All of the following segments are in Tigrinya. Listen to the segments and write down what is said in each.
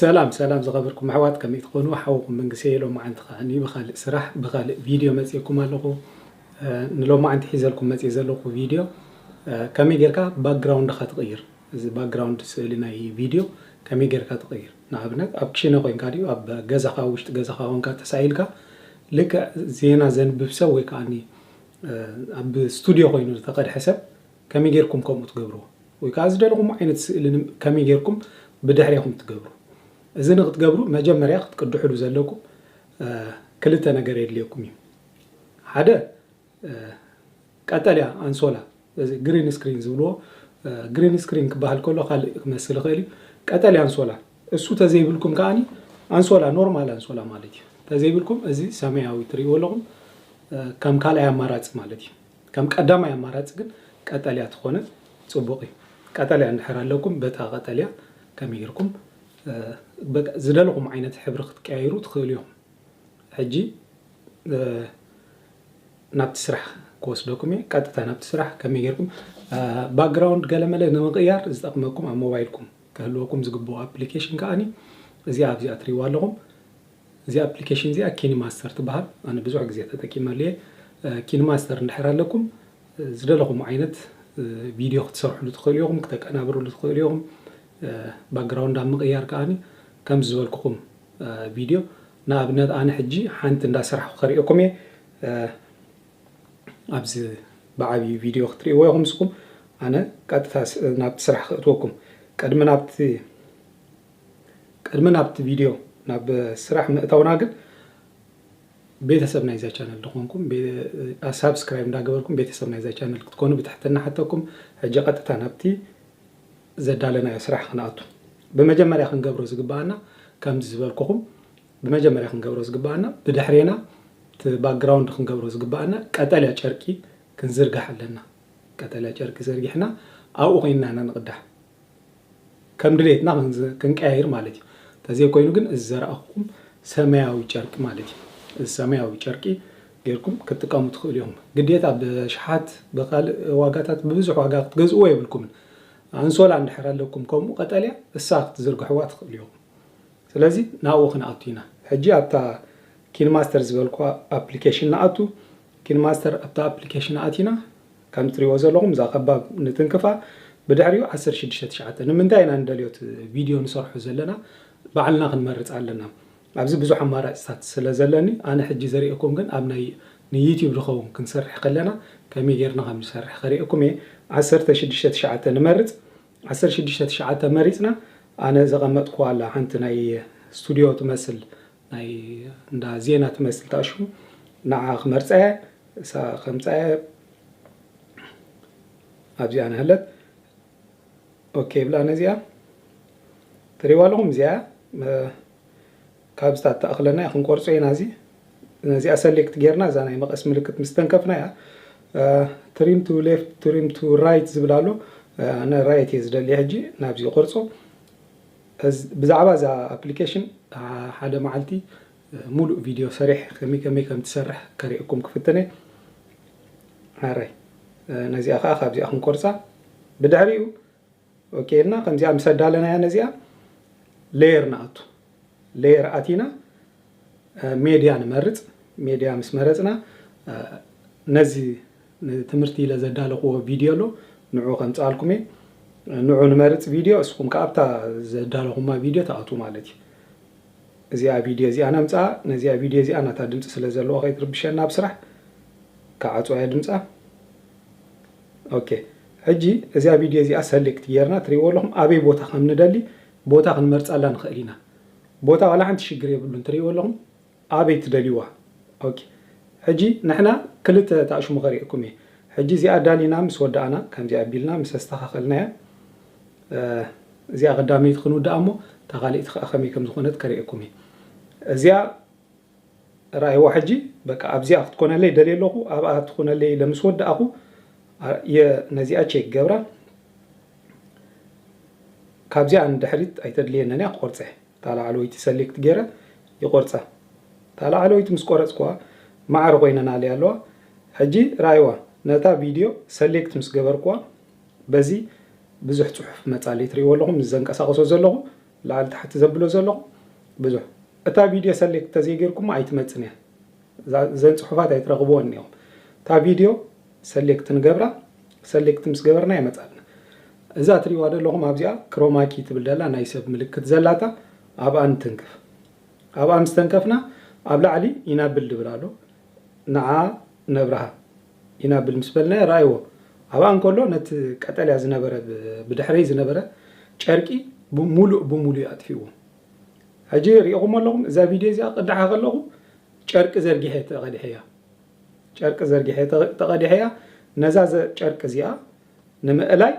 ሰላም ሰላም ዝኸበርኩም ኣሕዋት፣ ከመይ ትኾኑ? ሓውኩም መንግስቲ ሎም መዓንቲ ከዓኒ ብኻልእ ስራሕ ብኻልእ ቪድዮ መፅእኩም ኣለኹ። ንሎም መዓንቲ ሒዘልኩም መፅእ ዘለኹ ቪድዮ ከመይ ጌርካ ባክግራውንድካ ትቕይር። እዚ ባክግራውንድ ስእሊ ናይ ቪድዮ ከመይ ጌርካ ትቕይር? ንኣብነት ኣብ ክሽነ ኮይንካ ድዩ ኣብ ገዛኻ ውሽጢ ገዛኻ ኮንካ ተሳኢልካ ልክዕ ዜና ዘንብብ ሰብ ወይ ከዓኒ ኣብ ስቱድዮ ኮይኑ ዝተቐድሐ ሰብ ከመይ ጌርኩም ከምኡ ትገብርዎ? ወይ ከዓ ዝደለኹም ዓይነት ስእሊ ከመይ ጌርኩም ብድሕሬኹም ትገብሩ? እዚ ንክትገብሩ መጀመርያ ክትቅድሕሉ ዘለኩም ክልተ ነገር የድልየኩም እዩ። ሓደ ቀጠልያ ኣንሶላ፣ እዚ ግሪን ስክሪን ዝብልዎ፣ ግሪን ስክሪን ክበሃል ከሎ ካልእ ክመስል ይኽእል እዩ። ቀጠልያ ኣንሶላ እሱ ተዘይብልኩም ከዓኒ ኣንሶላ፣ ኖርማል ኣንሶላ ማለት እዩ። ተዘይብልኩም እዚ ሰማያዊ ትሪእዎ ኣለኹም ከም ካልኣይ ኣማራፂ ማለት እዩ። ከም ቀዳማይ ኣማራፂ ግን ቀጠልያ ተኾነ ፅቡቕ እዩ። ቀጠልያ እንድሕር ኣለኩም በታ ቀጠልያ ከመይ ጌርኩም ዝደለኹም ዓይነት ሕብሪ ክትቀያይሩ ትኽእሉ ኢኹም። ሕጂ ናብቲ ስራሕ ክወስደኩም እየ። ቀጥታ ናብቲ ስራሕ ከመይ ጌርኩም ባክግራውንድ ገለመለ ንምቕያር ዝጠቕመኩም ኣብ ሞባይልኩም ክህልወኩም ዝግብኦ ኣፕሊኬሽን ከዓኒ እዚኣ ኣብዚኣ ትሪእዋ ኣለኹም። እዚኣ ኣፕሊኬሽን እዚኣ ኪኒማስተር ትበሃል። ኣነ ብዙሕ ግዜ ተጠቂመሉ እየ። ኪኒማስተር እንድሕር ኣለኩም ዝደለኹም ዓይነት ቪድዮ ክትሰርሕሉ ትኽእሉ ኢኹም፣ ክተቀናብርሉ ትኽእሉ ኢኹም። ባክግራውንድ ኣብ ምቕያር ከዓኒ ከምዚ ዝበልኩኹም ቪድዮ ንኣብነት ኣነ ሕጂ ሓንቲ እንዳሰራሕኩ ከርእየኩም እየ። ኣብዚ ብዓብዩ ቪድዮ ክትርእይዎ ኢኹም ንስኹም። ኣነ ቀጥታ ናብቲ ስራሕ ክእትወኩም። ቅድሚ ናብቲ ቅድሚ ናብቲ ቪድዮ ናብ ስራሕ ምእታውና ግን ቤተሰብ ናይዛ ቻነል ዝኾንኩም ሳብስክራይብ እንዳገበርኩም ቤተሰብ ናይዛ ቻነል ክትኮኑ ብትሕትና ሓተኩም። ሕጂ ቀጥታ ናብቲ ዘዳለናዮ ስራሕ ክንኣቱ። ብመጀመርያ ክንገብሮ ዝግባኣና ከምዚ ዝበልኩኹም ብመጀመርያ ክንገብሮ ዝግባኣና ብድሕሬና እቲ ባክግራውንድ ክንገብሮ ዝግባኣና ቀጠልያ ጨርቂ ክንዝርጋሕ ኣለና። ቀጠልያ ጨርቂ ዘርጊሕና ኣብኡ ኮይንና ኢና ንቕዳሕ። ከም ድሌትና ክንቀያይር ማለት እዩ። እንተዘይኮይኑ ግን እዚ ዘረኣኹም ሰማያዊ ጨርቂ ማለት እዩ። እዚ ሰማያዊ ጨርቂ ጌርኩም ክትጥቀሙ ትኽእሉ ኢኹም። ግዴታ ብሽሓት ብካልእ ዋጋታት ብብዙሕ ዋጋ ክትገዝእዎ የብልኩምን። ኣንሶላ እንድሕር ኣለኩም ከምኡ ቀጠልያ እሳ ክትዝርግሕዋ ትኽእሉ ኢኹም። ስለዚ ናብኡ ክንኣቱ ኢና። ሕጂ ኣብታ ኪንማስተር ዝበልኳ ኣፕሊኬሽን ንኣቱ። ኪንማስተር ኣብታ ኣፕሊኬሽን ኣቲና ከም ትሪእዎ ዘለኹም እዛ ከባብ ንትንክፋ። ብድሕሪኡ ዓሰርተ ሽዱሽተ ትሽዓተ ንምንታይ ኢና ንደልዮ እቲ ቪድዮ ንሰርሖ ዘለና ባዕልና ክንመርፅ ኣለና። ኣብዚ ብዙሕ ኣማራፅታት ስለ ዘለኒ ኣነ ሕጂ ዘርእየኩም ግን ኣብ ናይ ንዩቲዩብ ዝኸውን ክንሰርሕ ከለና ከመይ ጌርና ከም ንሰርሕ ከርእየኩም እየ። ዓሰርተ ሽዱሽተ ትሽዓተ ንመርፅ። ዓሰርተ ሽዱሽተ ትሽዓተ መሪፅና ኣነ ዘቐመጥኩዋ ኣላ ሓንቲ ናይ ስቱዲዮ ትመስል ናይ እንዳ ዜና ትመስል ታእሹ ንዓ ክመርፃ እየ። እሳ ከምፃ እየ። ኣብዚኣ ንሃለት ኦኬ ብላ ነዚኣ ትሪእዋ ኣለኹም። እዚኣ ካብዝታ ተኣኽለና እያ ክንቆርጾ ኢና። እዚ ነዚኣ ሰሌክት ጌርና እዛ ናይ መቐስ ምልክት ምስ ተንከፍና እያ ትሪም ቱ ሌፍት ትሪም ቱ ራይት ዝብል ኣሎ። ኣነ ራይት እየ ዝደሊ ሕጂ ናብዚ ይቆርጾ። ብዛዕባ እዛ ኣፕሊኬሽን ሓደ መዓልቲ ሙሉእ ቪድዮ ሰሪሕ ከመይ ከመይ ከም ትሰርሕ ከርእየኩም ክፍትን እየ። ሓራይ ነዚኣ ከዓ ካብዚኣ ክንቆርፃ ብድሕሪኡ ኦኬ ኢልና ከምዚኣ ምስ ኣዳለናያ ነዚኣ ሌየር ንኣቱ። ሌየር ኣቲና ሜድያ ንመርፅ። ሜድያ ምስ መረፅና ነዚ ንትምህርቲ ኢለ ዘዳለኽዎ ቪድዮ ኣሎ ንዑ ከምፅኣልኩም እየ። ንዑ ንመርፅ ቪድዮ እስኹም ከዓ ኣብታ ዘዳለኹማ ቪድዮ ትኣትዉ ማለት እዩ። እዚኣ ቪድዮ እዚኣ ነምፅኣ። ነዚኣ ቪድዮ እዚኣ ናታ ድምፂ ስለ ዘለዋ ከይትርብሸና ኣብ ስራሕ ክዓፅዋ እያ ድምፃ። ኦኬ ሕጂ እዚኣ ቪድዮ እዚኣ ሰሌክት ጌርና ትሪእዎ ኣለኹም ኣበይ ቦታ ከም ንደሊ ቦታ ክንመርፃላ ንኽእል ኢና። ቦታ ዋላ ሓንቲ ሽግር የብሉን። ትሪእዎ ኣለኹም ኣበይ ትደልይዋ። ኦኬ ሕጂ ንሕና ክልተ ታእሽሙ ከሪእኩም እየ። ሕጂ እዚኣ ዳሊና ምስ ወዳእና ከምዚኣ ኣቢልና ምስ ኣስተኻኸልናያ እዚኣ ቀዳመይቲ ክንውዳኣ እሞ እታ ካልእቲ ከዓ ከመይ ከም ዝኾነት ከርእየኩም እየ። እዚኣ ረኣይዋ ሕጂ በቃ ኣብዚኣ ክትኮነለይ ደልየ ኣለኹ ኣብኣ ትኾነለይ ኢለ ምስ ወዳእኹ እየ ነዚኣ ቼክ ገብራ። ካብዚኣ ንድሕሪት ኣይተድልየንን እያ ክቆርፀ እየ። እታ ላዕለወይቲ ሰሌክት ገይረ ይቆርፃ። እታ ላዕለወይቲ ምስ ቆረፅኩዋ ማዕረ ኮይነናለይ ኣለዋ። ሕጂ ረኣይዋ ነታ ቪድዮ ሰሌክት ምስ ገበርኩዋ በዚ ብዙሕ ፅሑፍ መፃለይ ትሪእዎ ኣለኹም ምስ ዘንቀሳቕሶ ዘለኹ ላዕሊ ታሕቲ ዘብሎ ዘለኹ ብዙሕ። እታ ቪድዮ ሰሌክት ተዘይጌርኩማ ኣይትመጽን እያ። እዛ- እዘን ጽሑፋት ኣይትረኽብዎን እዮም። እታ ቪድዮ ሰሌክት ንገብራ፣ ሰሌክት ምስ ገበርና ይመጻልና። እዛ ትሪእዋ ዘለኹም ኣብዚኣ ክሮማኪ ትብል ደላ ናይ ሰብ ምልክት ዘላታ ኣብኣ ንትንክፍ። ኣብኣ ምስ ተንከፍና ኣብ ላዕሊ ኢናብል ድብል ኣሎ። ንዓ ነብርሃ ኢናብል ምስ በልና ረኣይዎ። ኣብኣ እንከሎ ነቲ ቀጠልያ ዝነበረ ብ- ብድሕረይ ዝነበረ ጨርቂ ብሙሉእ ብሙሉእ ኣጥፊእዎ። ሕጂ ሪኢኹም ኣለኹም እዛ ቪድዮ እዚኣ ቅድሓ ከለኹ ጨርቂ ዘርጊሐ ተቐዲሐያ። ጨርቂ ዘርጊሐ ተ- ተቐዲሐያ። ነዛ ዘ- ጨርቂ እዚኣ ንምእላይ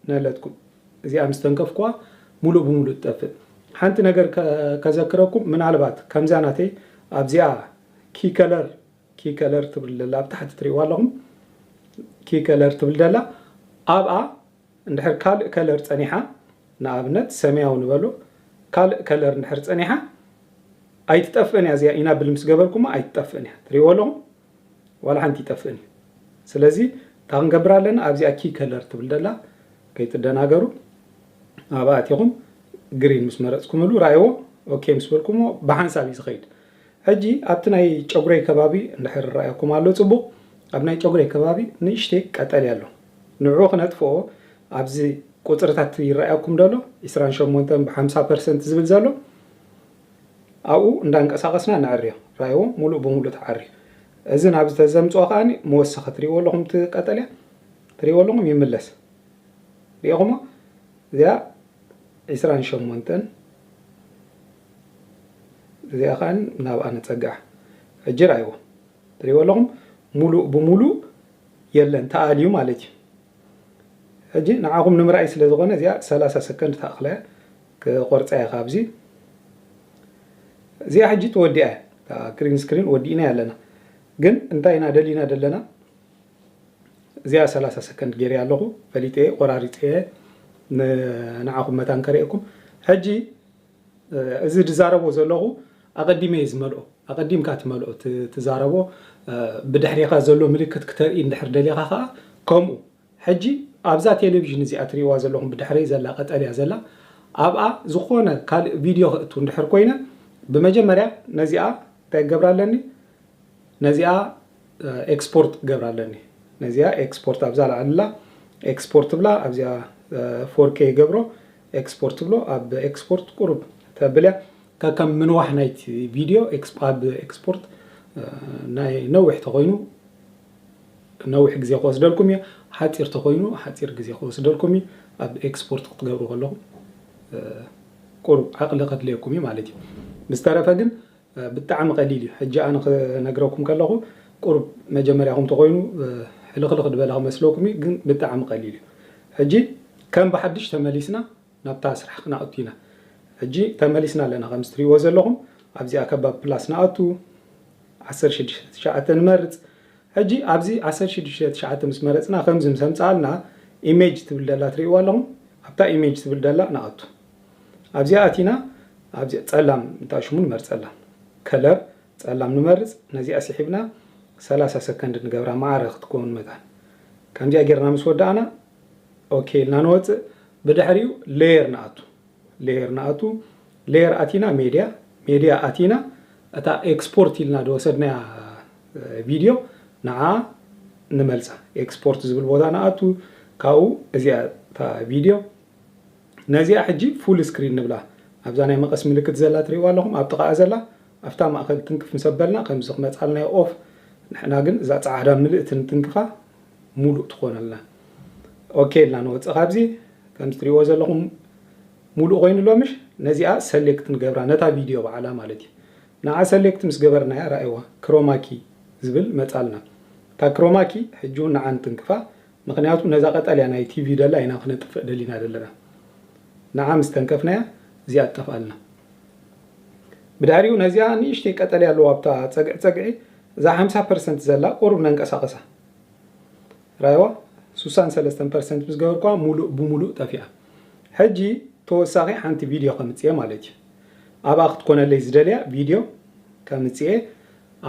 ነለትኩም እዚኣ ምስ ተንከፍኩዋ ሙሉእ ብሙሉእ ትጠፍእ። ሓንቲ ነገር ከ- ከዘክረኩም፣ ምናልባት ከምዛ ናተይ ኣብዚኣ ኪ ከለር ኪ ከለር ትብል ደላ ኣብ ታሕቲ ትሪእዋ ኣለኹም። ኪ ከለር ትብል ደላ ኣብኣ እንድሕር ካልእ ከለር ጸኒሓ፣ ንኣብነት ሰማያዊ ንበሎ፣ ካልእ ከለር እንድሕር ጸኒሓ ኣይትጠፍእን እያ። እዚኣ ኢናብል ምስ ገበርኩማ ኣይትጠፍእን እያ። ትሪእዎ ኣለኹም ዋላ ሓንቲ ይጠፍእን እዩ። ስለዚ እንታይ ክንገብር ኣለና? ኣብዚኣ ኪ ከለር ትብል ደላ ከይትደናገሩ፣ ኣብኣ ኣቲኹም ግሪን ምስ መረጽኩምሉ ራእይዎ። ኦኬ ምስ በልኩሞ ብሓንሳብ እዩ ዝኸይድ። ሕጂ ኣብቲ ናይ ጨጉረይ ከባቢ እንድሕር ይረኣየኩም ኣሎ ጽቡቕ፣ ኣብ ናይ ጨጉረይ ከባቢ ንእሽተይ ቀጠልያ ኣሎ። ንዕኡ ክነጥፍኦ ኣብዚ ቁጽርታት ይረኣየኩም ደሎ ዕስራን ሸሞንተን ብ50 ፐርሰንት ዝብል ዘሎ ኣብኡ እንዳንቀሳቐስና ነዕርዮ። ራእይዎ ሙሉእ ብሙሉእ ተዓርዩ። እዚ ናብዚ ተዘምፅኦ ከኣ መወሰኸ ትሪእዎ ኣለኹም እቲ ቀጠልያ ትሪእዎ ኣለኹም ይምለስ። ሪኢኹሞ እዚኣ ዕስራን ሸሞንተን እዚኣ ከኣ ናብኣ ነፀግዓ። ሕጂ ራእይዎ ትሪእዎ ኣለኹም ሙሉእ ብሙሉእ የለን ተኣልዩ ማለት እዩ። ሕጂ ንዓኹም ንምርኣይ ስለ ዝኾነ እዚኣ ሰላሳ ሰከንድ ተኣኽለያ ክቆርፃ እየ ካብዚ። እዚኣ ሕጂ ተወዲኣ እያ። ግሪን ስክሪን ወዲእና ኣለና። ግን እንታይ ኢና ደሊና ደለና? እዚኣ ሰላሳ ሰከንድ ገይረ ኣለኹ ፈሊጠ እየ ቆራሪፀ እየ ንዓኹም መታን ከርእየኩም። ሕጂ እዚ ዝዛረቦ ዘለኹ ኣቐዲመ እየ ዝመልኦ። ኣቐዲምካ ትመልኦ ትዛረቦ። ብድሕሪኻ ዘሎ ምልክት ክተርኢ እንድሕር ደሊኻ ከዓ ከምኡ። ሕጂ ኣብዛ ቴሌቪዥን እዚኣ ትሪእዋ ዘለኹም ብድሕረይ ዘላ ቀጠልያ ዘላ ኣብኣ ዝኾነ ካልእ ቪድዮ ክእቱ እንድሕር ኮይነ ብመጀመርያ ነዚኣ እንታይ ገብራ ኣለኒ? ነዚኣ ኤክስፖርት ክገብራ ኣለኒ። ነዚኣ ኤክስፖርት ኣብዛ ላዕልላ ኤክስፖርት ብላ ኣብዚኣ ፎር ኬ ይገብሮ ኤክስፖርት ብሎ ኣብ ኤክስፖርት ቁሩብ ተብልያ ከከም ምንዋሕ ናይቲ ቪድዮ ኤክስ- ኣብ ኤክስፖርት ናይ ነዊሕ ተኮይኑ ነዊሕ ግዜ ክወስደልኩም እዩ። ሓፂር ተኮይኑ ሓፂር ግዜ ክወስደልኩም እዩ። ኣብ ኤክስፖርት ክትገብሩ ከለኹም ቁሩብ ዓቕሊ ከድልየኩም እዩ ማለት እዩ። ብዝተረፈ ግን ብጣዕሚ ቀሊል እዩ። ሕጂ ኣነ ክነግረኩም ከለኹ ቁሩብ መጀመርያኹም ተኮይኑ ሕልኽልኽ ዝበለ ክመስለኩም እዩ፣ ግን ብጣዕሚ ቀሊል እዩ። ሕጂ ከም ብሓድሽ ተመሊስና ናብታ ስራሕ ክነኣቱ ኢና። ሕጂ ተመሊስና ኣለና። ከምዚ ትሪእዎ ዘለኹም ኣብዚኣ ከባቢ ፕላስ ንኣቱ፣ ዓሰርተ ሽዱሽተ ትሽዓተ ንመርጽ። ሕጂ ኣብዚ ዓሰርተ ሽዱሽተ ትሽዓተ ምስ መረጽና ከምዚ ምስ ኣምጽኣልና ኢሜጅ ትብል ደላ ትሪእዋ ኣለኹም። ኣብታ ኢሜጅ ትብል ደላ ንኣቱ። ኣብዚኣ ኣቲና ኣብዚ ጸላም እንታይ ሽሙ ንመርጸላ ከለር ጸላም ንመርጽ። ነዚኣ ስሒብና ሰላሳ ሰከንድ ንገብራ ማዕረ ክትከውን መታን። ከምዚኣ ጌርና ምስ ወዳእና ኦኬ ኢልና ንወጽእ። ብድሕሪኡ ሌየር ንኣቱ። ሌየር ንኣቱ። ሌየር ኣቲና ሜድያ፣ ሜድያ ኣቲና እታ ኤክስፖርት ኢልና ዝወሰድናያ ቪድዮ ንዓ ንመልሳ። ኤክስፖርት ዝብል ቦታ ንኣቱ። ካብኡ እዚኣ እታ ቪድዮ ነዚኣ ሕጂ ፉል ስክሪን ንብላ። ኣብዛ ናይ መቐስ ምልክት ዘላ ትሪእዋ ኣለኹም ኣብ ጥቓኣ ዘላ ኣብታ ማእኸል ትንክፍ ምስ ኣበልና ከምዚ ክመፃልና ኦፍ። ንሕና ግን እዛ ፃዕዳ ምልእቲ ንትንክፋ ሙሉእ ትኾነልና። ኦኬ ኢልና ንወፅእ ካብዚ። ከምዚ ትሪእዎ ዘለኹም ሙሉእ ኮይኑ ኣሎ ምሽ? ነዚኣ ሰሌክት ንገብራ ነታ ቪድዮ በዓላ ማለት እዩ። ንዓ ሰሌክት ምስ ገበርናያ ረኣይዋ ክሮማኪ ዝብል መፃልና። እታ ክሮማኪ ሕጂ እውን ንዓ ንትንክፋ። ምኽንያቱ ነዛ ቀጠልያ ናይ ቲቪ ደላ ኢና ክነጥፍእ ደሊና ዘለና። ንዓ ምስ ተንከፍናያ እዚኣ ትጠፍኣልና። ብድሕሪኡ ነዚኣ ንእሽተይ ቀጠልያ ኣለዋ ኣብታ ጸግዒ ጸግዒ እዛ ሓምሳ ፐርሰንት ዘላ ቁሩብ ነንቀሳቐሳ። ራይዋ ሱሳን ሰለስተን ፐርሰንት ምስ ገበርኳ ሙሉእ ብሙሉእ ጠፊኣ። ሕጂ ተወሳኺ ሓንቲ ቪድዮ ከምጽኤ ማለት እዩ። ኣብኣ ክትኮነለይ ዝደልያ ቪድዮ ከምጽኤ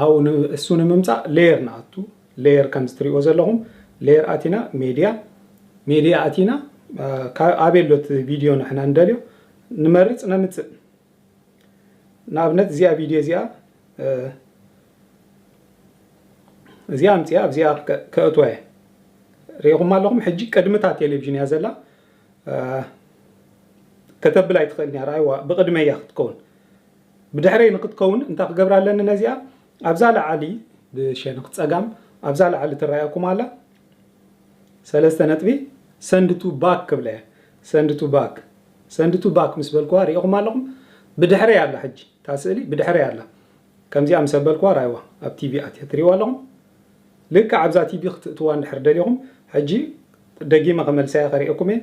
ኣብኡ ን- እሱ ንምምጻእ ሌየር ንኣቱ። ሌየር ከምዚ ትሪእዎ ዘለኹም ሌየር ኣቲና ሜድያ ሜድያ ኣቲና ካብ ኣበይ ኣሎ እቲ ቪድዮ ንሕና ንደልዮ ንመርጽ ነምጽእ። ንኣብነት እዚኣ ቪድዮ እዚኣ እዚኣ ኣምፅኣ ኣብዚኣ ከእትዋ እየ። ሪኢኹም ኣለኹም። ሕጂ ቅድሚ እታ ቴሌቪዥን እያ ዘላ። ከተብል ኣይትኽእልን እያ። ርኣይዋ፣ ብቕድመይ እያ ክትከውን። ብድሕረይ ንክትከውን እንታይ ክገብር ኣለኒ? ነዚኣ ኣብዛ ላዕሊ ብሸነኽ ፀጋም ኣብዛ ላዕሊ ትረኣየኩም ኣላ ሰለስተ ነጥቢ፣ ሰንድ ቱ ባክ ክብላ እየ። ሰንድ ቱ ባክ፣ ሰንድ ቱ ባክ ምስ በልኩዋ ሪኢኹም ኣለኹም። ብድሕረይ ኣላ ሕጂ እታ ስእሊ፣ ብድሕረይ ኣላ። ከምዚኣ ምስ ኣበልኩዋ ርኣይዋ፣ ኣብ ቲቪ ኣትያ ትሪእዋ ኣለኹም። ልክዕ ኣብዛ ቲቪ ክትእትዋ እንድሕር ደሊኹም፣ ሕጂ ደጊመ ከመልሳያ ከርእየኩም እየ።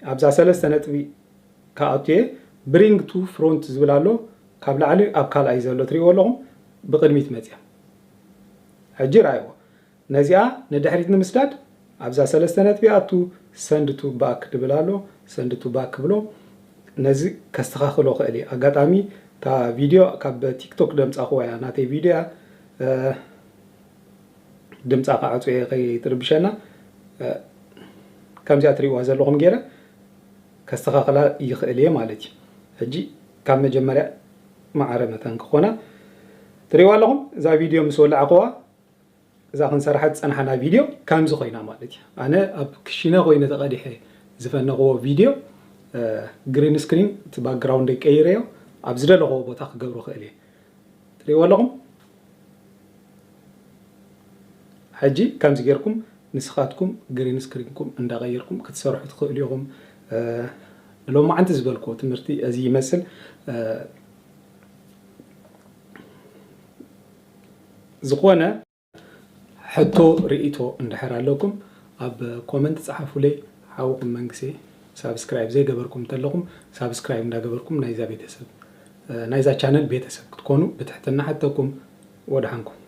ኣብዛ ሰለስተ ነጥቢ ክኣቱ እየ። ብሪንግ ቱ ፍሮንት ዝብል ኣሎ፣ ካብ ላዕሊ ኣብ ካልኣይ ዘሎ ትሪእዎ ኣለኹም፣ ብቕድሚት መፅያ። ሕጂ ርኣይዎ። ነዚኣ ንድሕሪት ንምስዳድ ኣብዛ ሰለስተ ነጥቢ ኣቱ ሰንድ ቱ ባክ ድብል ኣሎ። ሰንድ ቱ ባክ ክብሎ፣ ነዚ ከስተኻኽሎ ክእል እየ። ኣጋጣሚ እታ ቪድዮ ካብ ቲክቶክ ደምፃኹዋ እያ፣ ናተይ ቪድዮ እያ። ድምፃ ክዓፅዮ እየ ከይትርብሸና። ከምዚኣ ትሪእዋ ዘለኹም ገይረ ከስተኻኽላ ይኽእል እየ ማለት እዩ። ሕጂ ካብ መጀመርያ ማዕረ መታን ክኾና ትሪእዋ ኣለኹም። እዛ ቪድዮ ምስ ወላዕኽዋ፣ እዛ ክንሰርሓ ዝፀናሓና ቪድዮ ከምዚ ኮይና ማለት እዩ። ኣነ ኣብ ክሽነ ኮይነ ተቐዲሐ ዝፈነኽዎ ቪድዮ ግሪን ስክሪን እቲ ባክግራውንደይ ቀይረዮ ኣብ ዝደለኽዎ ቦታ ክገብሮ ክእል እየ። ትሪእዎ ኣለኹም። ሕጂ ከምዚ ጌርኩም ንስኻትኩም ግሪን ስክሪንኩም እንዳቐየርኩም ክትሰርሑ ትኽእሉ ኢኹም። ንሎማዓንቲ ዝበልክዎ ትምህርቲ እዚ ይመስል። ዝኾነ ሕቶ ርእይቶ እንድሕር ኣለኩም ኣብ ኮመንት ጸሓፉለይ። ሓውኹም መንግሴ። ሳብስክራይብ ዘይገበርኩም እንተለኹም ሳብስክራይብ እንዳገበርኩም ናይዛ ቤተሰብ ናይዛ ቻነል ቤተሰብ ክትኮኑ ብትሕትና ሓተኩም። ወድሓንኩም።